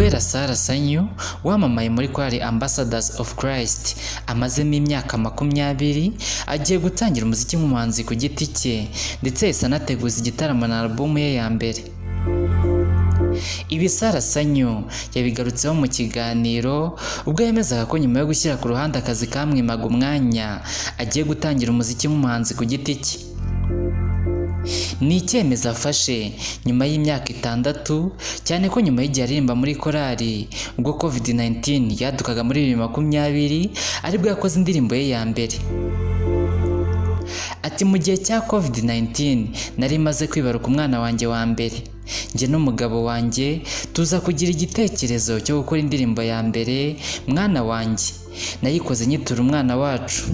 Uwera Sarah Sanyu wamamaye muri korali Ambassadors of Christ amazemo imyaka 20, agiye gutangira umuziki nk'umuhanzi ku giti cye, ndetse yahise anateguza igitaramo na alubumu ye ya mbere. Ibi Sarah Sanyu yabigarutseho mu kiganiro ubwo yemezaga ko nyuma yo gushyira ku ruhande akazi kamwimaga umwanya, agiye gutangira umuziki nk'umuhanzi ku giti cye. Ni icyemezo afashe nyuma y'imyaka 6, cyane ko nyuma y'igihe aririmba muri korali, ubwo COVID-19 yadukaga muri 2020 aribwo yakoze indirimbo ye ya mbere. Ati: "Mu gihe cya COVID-19 nari maze kwibaruka umwana wanjye wa mbere, njye n'umugabo wanjye tuza kugira igitekerezo cyo gukora indirimbo ya mbere, Mwana Wanjye. Nayikoze nyitura umwana wacu."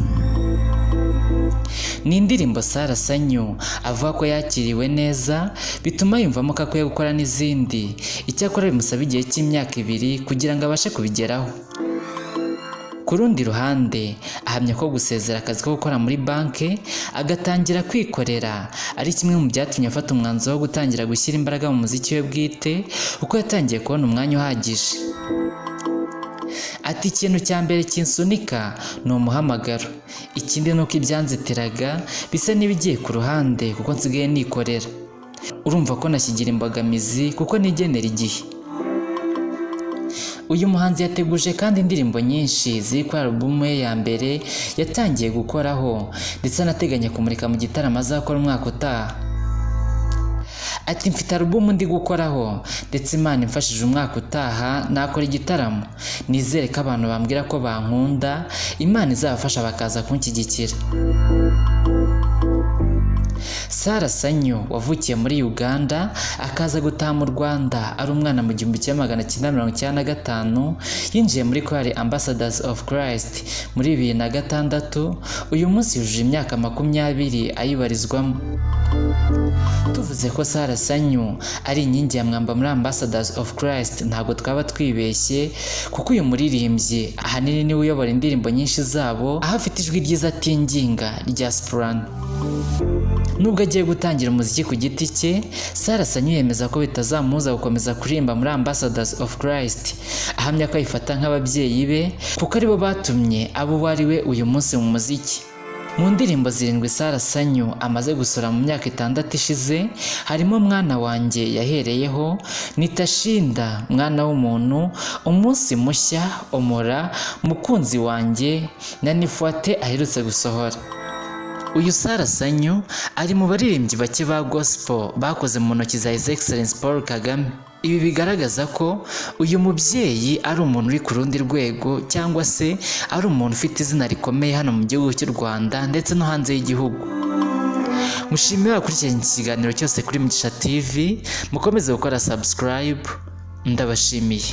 Ni indirimbo Sarah Sanyu avuga ko yakiriwe neza, bituma yumvamo ko akwiye gukora n'izindi, icyakora bimusaba igihe cy'imyaka 2 kugira ngo abashe kubigeraho. Ku rundi ruhande, ahamya ko gusezera akazi ko gukora muri banki agatangira kwikorera ari kimwe mu byatumye afata umwanzuro wo gutangira gushyira imbaraga mu muziki we bwite, kuko yatangiye kubona umwanya uhagije. Ati: "Ikintu cya mbere kinsunika ni umuhamagaro. Ikindi ni uko ibyanzitiraga bisa n'ibigiye ku ruhande kuko nsigaye nikorera. Urumva ko nashyigira imbogamizi kuko nigenera igihe." Uyu muhanzi yateguje kandi indirimbo nyinshi ziri kuri alubumu ye ya mbere yatangiye gukoraho, ndetse anateganya kumurika mu gitaramo azakora umwaka utaha. Ati: "Mfite alubumu ndi gukoraho, ndetse Imana imfashije umwaka utaha nakora igitaramo. Nizere ko abantu bambwira ko bankunda, Imana izabafasha bakaza kunshyigikira." Sarah Sanyu wavukiye muri Uganda akaza gutaha mu Rwanda ari umwana mu 1995, yinjiye muri korali Ambassadors of Christ muri 2006. Uyu munsi yujuje imyaka 20 ayibarizwamo. Tuvuze ko Sarah Sanyu ari inkingi ya mwamba muri Ambassadors of Christ ntabwo twaba twibeshye, kuko uyu muririmbyi ahanini niwe uyobora indirimbo nyinshi zabo, aho afite ijwi ryiza atinginga rya soprano. Nubwo agiye gutangira umuziki ku giti cye, Sarah Sanyu yemeza ko bitazamubuza gukomeza kuririmba muri Ambassadors of Christ, ahamya ko ayifata nk'ababyeyi be kuko aribo batumye aba uwo ari we uyu munsi mu muziki. Mu ndirimbo zirindwi Sarah Sanyu amaze gusohora mu myaka 6 ishize, harimo Mwana Wanjye yahereyeho, Nitashinda, Mwana w'Umuntu, Umunsi Mushya, Omora, Mukunzi Wanjye na Nifuate aherutse gusohora. Uyu Sarah Sanyu ari mu baririmbyi bake ba gospel bakoze mu ntoki za His Excellence Paul Kagame. Ibi bigaragaza ko uyu mubyeyi ari umuntu uri ku rundi rwego, cyangwa se ari umuntu ufite izina rikomeye hano mu gihugu cy'u Rwanda ndetse no hanze y'igihugu. Mushimire abakurikiranye iki kiganiro cyose kuri Mugisha TV, mukomeze gukora subscribe, ndabashimiye.